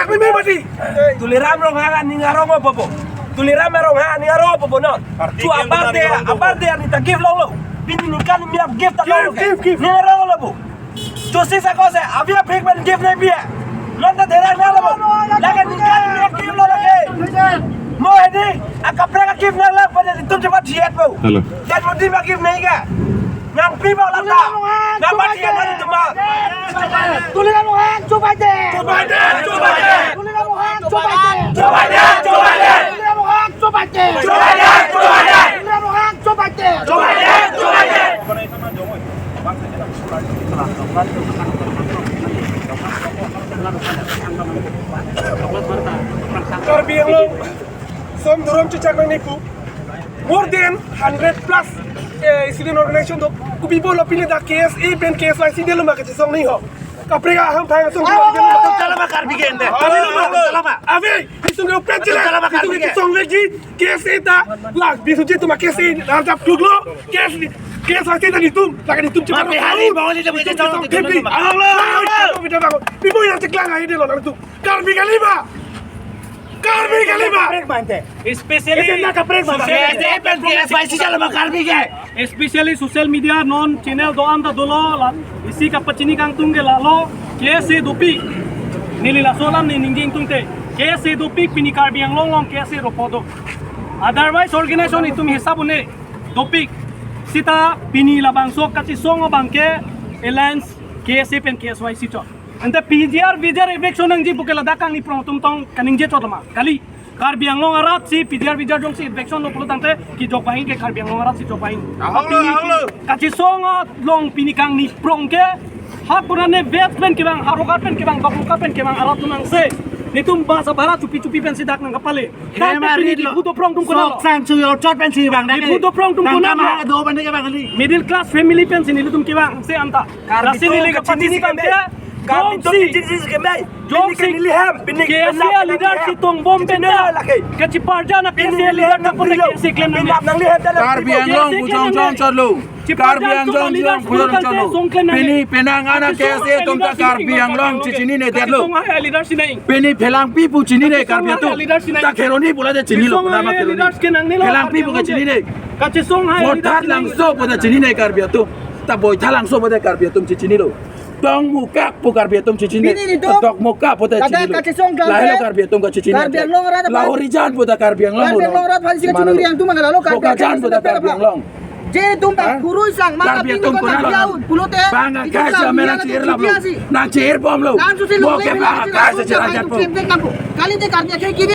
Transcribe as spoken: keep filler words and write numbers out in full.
Mati. Tuliram Ronghang aning arong opo po. Tuliram Ronghang aning arong opo po non. Party Chu game apar benar de, dengan apar de ani ta give longlo. Pini ningkan mi ap give ta longlo. Give, give, give. Ning arong lo po. Chusi sa ko se, avi aphik pen give nangpi. Non ta derang nanglo po. Lake ningkan mi ap give lo lake. Mo hedi, akaprek a give nanglo pada itum cepat siat po. Hello. Dan modi ma give nangke. Nangpi bang lata. Nangpati yang mana tu ma? Tuliram Ronghang, chubai de. Chubai de, chubai de. Tuliram Ronghang, chubai de. Chubai de, chubai de. Tuliram Ronghang, chubai de. Chubai de, chubai de. Tuliram Ronghang, chubai de. Chubai de, chubai de. Karbi Anglong Som Durom Chichak Nangnipu. More than hundred plus, eh, student organization do. Kopi pulo pini dak K S A pen K S Y C detlo ma kachisong nangji ho. Kaprek ahem thang song. Chala ma Karbi ke ente. Chala ma. Ave, isung ke open chila. Chala ma Karbi ke. Isung ke song vekji, K S A ta, la, Biswajit atum K S A, rajap kluklo, K S A, K S Y C ta netum, lake netum cepat. Ma Bihari, Bengali, netum cepat. Along lo. Pipo yang ceklang aja deh lo, netum. Karbi kali ma. Karbi kali ma. Kaprek ma ente. Especially Ese na kaprek ma. Social K S A pen K S Y C chala ma Karbi ke. Especially social media non channel do-an ta dolo la. Isi kapachini kangtung ke lalo K S A dopik. Neli laso alam ne ningje ingtungte. K S A dopik pini Karbi Anglong along K S A ro po do. Otherwise organization itum hisab un-e dopik. Seta pini labangso kachisong abang ke alliance K S A pen K S Y C chot. Ante P G R V G R eviction nangji puke ladak kangni prong atum tong kaningje chot ma. Kali, Karbi Anglong arat si P G R V G R jongsi eviction lo pulo tangte kejok banghini ke Karbi Anglong arat si jok banghini. Ahok lo, ahok lo. Kachisong along pini kangni prong ke ha kurane vet pen kevang, ha rokat pen kevang, dok rokat pen kevang arat nangse. Netum bus abhara chupi chupi pensi dak nangkapale. Tangte pini diphu doprong atum konat lo. Sok sang chuyo chot pensi vang dak. Diphu doprong atum konat lo. Tangka ma do bande kevang kali. Middle class family pensi nelitum kevang se anta. Karbi lasi neli kapachini kangtung ke, Karbi jongsi, jongsi, neli hem, pini K S A leader si tongbom penta. Kachiparja na K S A leader ta pura K S A klem nang. Karbi Anglong bujong jong chotlo. Karbi Anglong bujong jong chotlo. Pini penang ana K S A atum ta Karbi Anglong chechinine detlo. Kachisong hai leader si nang. Pini Phelangpi pu chinine Karbi atum. Ta Kheroni pula de chinilo. Phelangpi pu kachinine. Kachisong hai leader si nang. Boithalangso pu ta chinine Karbi atum. Ta Boithalangso pu ta Karbi atum chechinilo. Tongmukak pu Karbi atum chechini. Pini netum. Tongmukak pu ta chinilo. Lahelo Karbi atum kachechini. Karbi Anglong arat. Lahorijan pu ta Karbi Anglong. Karbi Anglong arat aphan si kachini riang tu mangala lo Karbi Bokajan pu ta Karbi Anglong. Je tum bang kurui sang ma Karbi atum konat lo. Pulote. Bang akai sa merang chir lap lo. Nang chir bom lo. Mo ke bang akai sa chir ajat po. Kali te Karbi akhir kini.